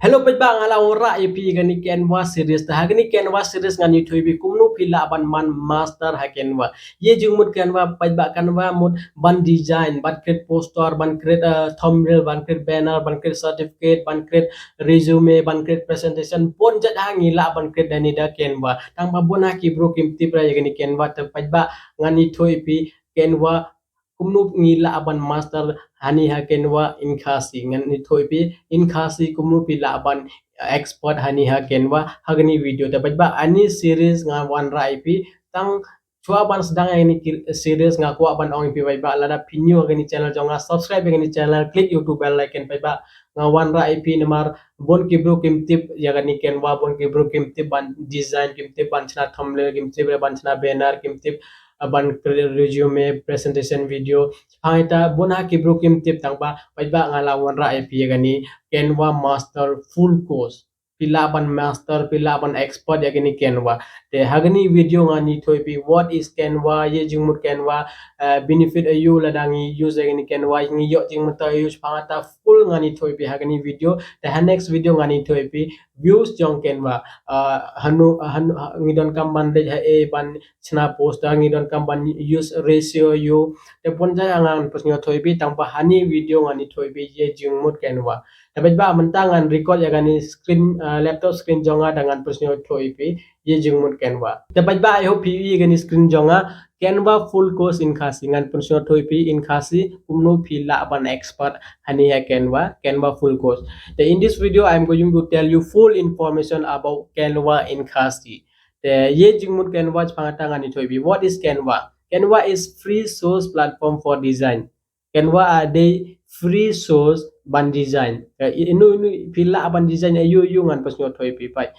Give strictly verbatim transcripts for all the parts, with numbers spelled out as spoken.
Hello paidbah, nga la wanrah ïa phi ha kane Canva series. Te ha kane Canva series ngan ïathuh ïa phi kumno phi lah ban man master ha Canva. Ïa jingmut Canva paidbah, Canva mut ban design, ban create poster, ban create, uh, thumbnail, ban create banner, ban create certificate, ban create resume, ban create presentation, bun jait ha ngi lah ban create da ni da Canva. Tang ba bun ha ki bru kim tip re ïa kane Canva, te paidbah ngan ïathuh ïa phi Canva kumno ngi lah ban master hani ha Canva in Khasi. Ngan ïathuh ïa phi in Khasi kumno phi lah ban expert hani ha Canva ha kane video. Te paidbah, ani series nga wanrah ïa phi, tang shuwa ban sdang ïa kane series nga kwah ban ong ïa phi paidbah, lada phi new ha kane channel jong nga, subscribe ïa kane channel, click ïa u bell icon paidbah. Nga wanrah ïa phi namar bun ki bru kim tip ïa kane Canva, bun ki bru kim tip ban design, kim tip ban shna thumbnail, kim tip ban shna banner, kim tip, uh, ban create resume, presentation video. Hangta bun ha ki bru kim tip, tang ba paidbah nga la wanrah ïa phi ïa kane Canva master full course. Phi lah ban master, phi lah ban expert ïa kane Canva. Te ha kane video ngan ïathuh ïa phi what is Canva, ïa jingmut Canva, uh, benefit aïu lada ngi use ïa kane Canva, ngi ïoh jingmyntoi aïu, shaphang kata full ngan ïathuh ïa phi ha kane video. Te ha next video ngan ïathuh ïa phi views jong Canva. Uh, hanu, hanu, ha, ngi donkam ban leit ha ei ban shna poster, ngi donkam ban use ratio aïu. Te bun jait ngan pynsngew ïathuh ïa phi, tang ba hani video ngan ïathuh ïa phi ïa jingmut Canva. Te paidbah mynta ngan record ïa kane screen, uh, laptop screen jong nga da ngan pynsngew ïathuh ïa phi ïa jingmut Canva. Te paidbah, I hope phi ïohi ïa kane screen jong nga, Canva full course in Khasi, ngan pynsngew ïathuh ïa phi in Khasi kumno phi lah ban expert hani ha Canva, Canva full course. Te in this video I'm going to tell you full information about Canva in Khasi. Te ïa jingmut Canva shaphang kata ngan ïathuh ïa phi what is Canva. Canva is free source platform for design. Canva a dei free source ban design. Ka inu inu phi lah ban design aïu aïu ngan pynsngew ïathuh ïa phi pat.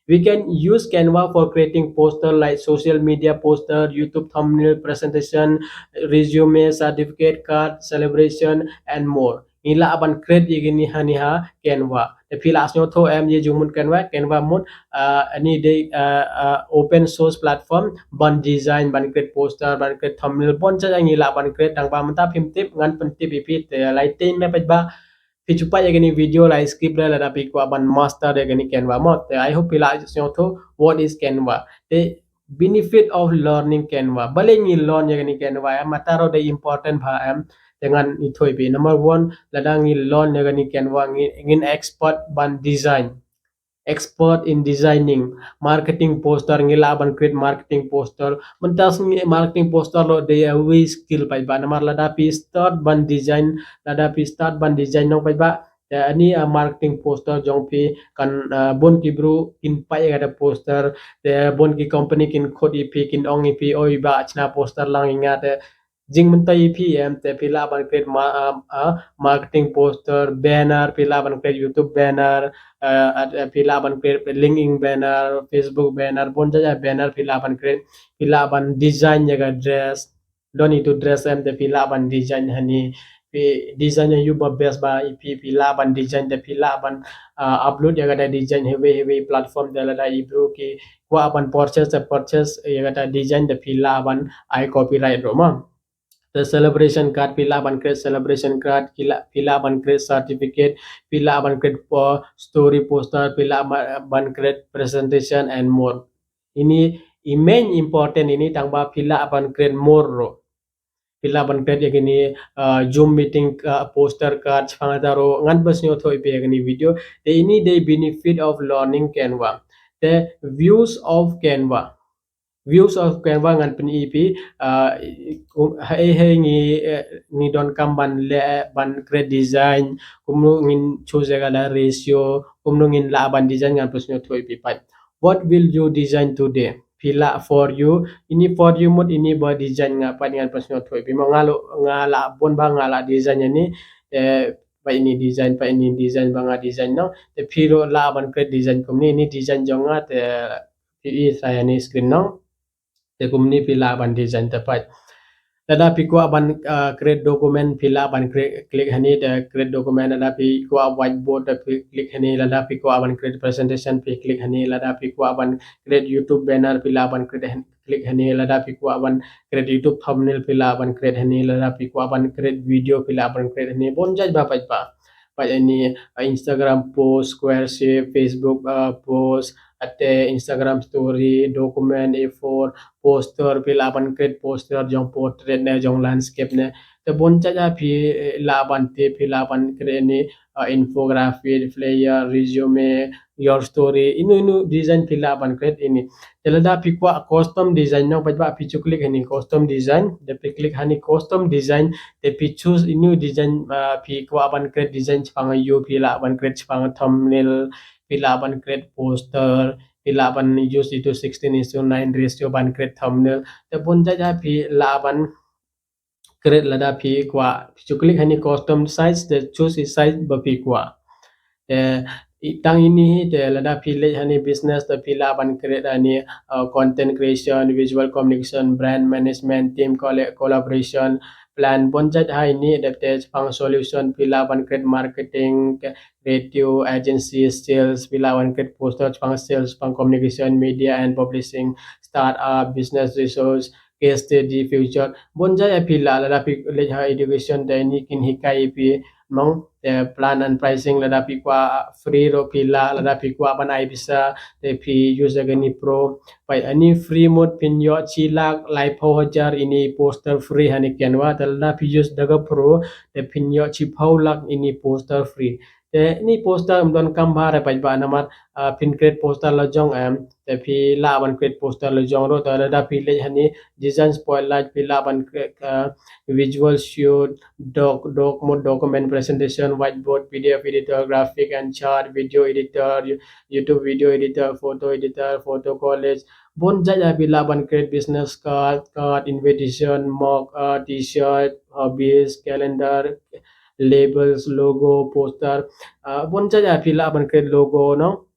We can use Canva for creating poster like social media poster, YouTube thumbnail, presentation, resume, certificate, card, celebration, and more. Ngi lah ban create ïa kine hani ha Canva. Te phi lah sngewthuh em ïa jingmut Canva, Canva mut, uh, ani dei, uh, uh, open source platform ban design, ban create poster, ban create thumbnail, bun jait ngi lah ban create, tang ba mynta phim tip ngan pyntip ïa phi. Te lai tei me paidbah, phi shu peit ïa kane video lai skip re lada phi kwah ban master ïa kane Canva mo. Te I hope phi lah sngewthuh what is Canva. Te benefit of learning Canva. Balei ngi learn ïa kane Canva em, mata ruh dei important bha em. Te ngan ïathuh ïa phi. Number one, lada ngi learn ïa kane Canva ngi, ngin expert ban design. Expert in designing, marketing poster, ngi lah ban create marketing poster. Mynta sngi marketing poster ruh dei a wei skill paidbah. Namar lada phi start ban design, lada phi start ban design nong paidbah, te ani a marketing poster jong phi kan, uh, bun ki bru kin peit ïa kata poster, te bun ki company kin khot ïa phi, kin ong ïa phi, oi bah shna poster lang ïa nga. Te jingmyntoi ïa phi em, te phi lah ban create ma-, uh, uh, marketing poster, banner, phi lah ban create YouTube banner, uh, uh, phi lah ban create LinkedIn banner, Facebook banner, bun jait jait banner phi lah ban create, phi lah ban design ïa ka dress. Don ïa tu dress em, te phi lah ban design hani. Phi design ïa u ba best ba ïa phi, phi lah ban design, te phi lah ban, uh, upload ïa kata design ha wei ha wei platform, te lada i bru ki kwah ban purchase, te purchase ïa kata design, te phi lah ban ai copyright ruh ma. Te celebration card, phi lah ban create celebration card, phi lah, phi lah ban create certificate, phi lah ban create po-, story poster, phi lah ma-, ban create presentation and more. Ini i main important ini, tang ba phi lah ban create more ruh. Phi lah ban create ïa kine, uh, Zoom meeting, uh, poster card, shaphang kata ruh ngan pynsngew ïathuh ïa phi ha kane video. Te ini dei benefit of learning Canva. Te views of Canva. Views of Canva ngan pyni ïa phi, uh, ha, ha, ha ngi, eh, ngi donkam ban leh, ban create design, kumno ngin choose ïa ka la ratio, kumno ngin lah ban design ngan pynsngew ïathuh ïa phi pat. What will you design today? Phi lah for you, ini for you mut ini ba design nga pat ngan pynsngew ïathuh ïa phi. Ma nga lo, nga lah bun ba nga lah design ïa ni, eh, pat ini design, pat ini design ba nga design no. Te phi ruh lah ban create design kumne, ini design jong nga te phi i sa ïa ni screen no. Te kumne phi lah ban design te pat. Lada phi kwah ban, uh, create document phi lah ban create, click hani te create document. Lada phi kwah whiteboard te phi click hani. Lada phi kwah ban create presentation phi click hani. Lada phi kwah ban create YouTube banner phi lah ban create han-, click hani. Lada phi kwah ban create YouTube thumbnail phi lah ban create hani. Lada phi kwah ban create video phi lah ban create hani. Bun jait ba pat ba. pat ïa ini, uh, Instagram post, Squaresheet, Facebook, uh, post, ate Instagram story, document, A four, poster, phi lah ban create poster jong portrait ne jong landscape ne. Te bun jait ha phi, eh, lah ban tip, phi lah ban create ini, uh, infographic, flyer, resume, your story, inu inu design phi lah ban create ini. Te lada phi kwah custom design nong, pat ba phi ju click ha ini custom design, te phi click ha ini custom design, te phi choose inu design, uh, phi kwah ban create design shaphang ïa u, phi lah ban create shaphang thumbnail, phi lah ban create poster, phi lah ban use itu sixteen is to nine ratio ban create thumbnail. Te bun jait ha phi lah ban create lada phi kwah. Phi ju click ha ini custom size, te choose i size ba phi kwah. Te i tang ini hi, te lada phi leit ha ini business, te phi lah ban create ha ini, uh, content creation, visual communication, brand management, team colla-, collaboration, plan, bun jait ha ini. Dep te shaphang solution phi lah ban create marketing, creative, agency, sales, phi lah ban create poster shaphang sales, shaphang communication, media and publishing, startup, business resource, case study, future. Bun jait ha phi lah. Lada phi leit ha education, te ini kin hikai phi, nong, te plan and pricing, lada phi kwah free ruh phi lah, lada phi kwah ban ai pisa te phi use ïa kane pro. Pat ha ini free mode phin ïoh shi lak laiphew hajar ini poster free ha ini Canva, te lada phi use da ka pro te phin ïoh shiphew lak ini poster free. Te ini poster ym don kam bha re pat ba namar, uh, phin create poster la jong em, te phi lah ban create poster la jong ruh. Te lada phi leit ha ini design spotlight phi lah ban create, uh, visual shoot, doc, doc mode, document presentation, whiteboard, P D F editor, graphic and chart, video editor, You-, YouTube video editor, photo editor, photo collage. Bun jait ha phi lah ban create business card, card invitation, mug, uh, t-shirt, hobbies, calendar, labels, logo, poster. Uh, bun jait ha phi lah ban create logo, nong.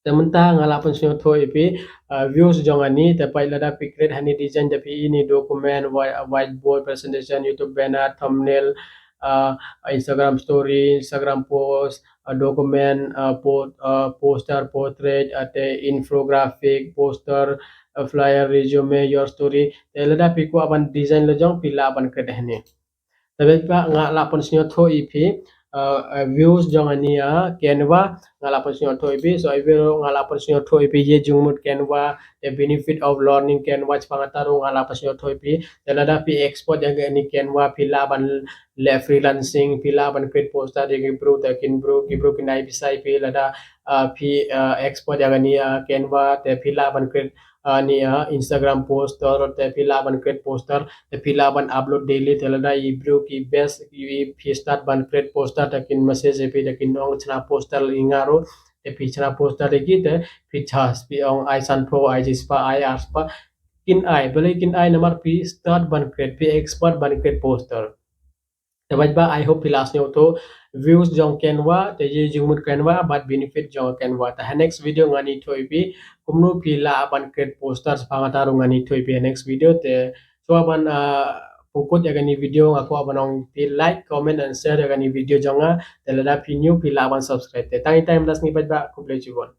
Te mynta nga lah pynsngewthuh ïa phi, uh, views jong ani, te pat lada phi create ha ini design, te phi ini document, whi-, whiteboard, presentation, YouTube banner, thumbnail, uh, Instagram story, Instagram post, uh, document, uh, po-, uh, poster, portrait, uh, te infographic, poster, uh, flyer, resume, your story. Te lada phi kwah ban design la jong, phi lah ban create ha ini. Te pat ba nga lah pynsngewthuh ïa phi, uh, uh, views jong ani, uh, Canva, nga lah pynsngewthuh ïa phi. So, ïa phi ruh nga lah pynsngewthuh ïa phi ïa jingmut Canva, the benefit of learning Canva, shaphang kata ruh nga lah pynsngewthuh ïa phi. Te lada phi expert ïa kane Canva, phi lah ban leh freelancing, phi lah ban create poster ïa ki briew, te kin briew, ki briew kin ai pisa ïa phi lada, uh, phi, uh, expert ïa kane, uh, Canva, te phi lah ban create, uh, ni, uh, Instagram poster, te phi lah ban create poster, te phi lah ban upload daily, te lada i briew ki best, i phi start ban create poster, te kin message ïa phi, te kin ong shna poster ïa nga ruh, te phi shna poster ïa ki, te phi charge, phi ong ai sanphew, ai shispah, ai arspah, kin ai, balei kin ai, namar phi start ban create, phi expert ban create poster. Te pat ba, I hope phi lah sngewthuh views jong Canva, te ïa jingmut Canva, bad benefit jong Canva. Te ha next video ngan ïathuh ïa phi kumno phi lah ban create poster, shaphang kata ruh ngan ïathuh ïa phi ha next video. Te shuwa ban, uh, pynkut ïa kane video, nga kwah ban ong phi like, comment and share ïa kane video jong nga. Te lada phi new phi lah ban subscribe. Te tang ita i mynta ka sngi, pat ba, khublei shibun.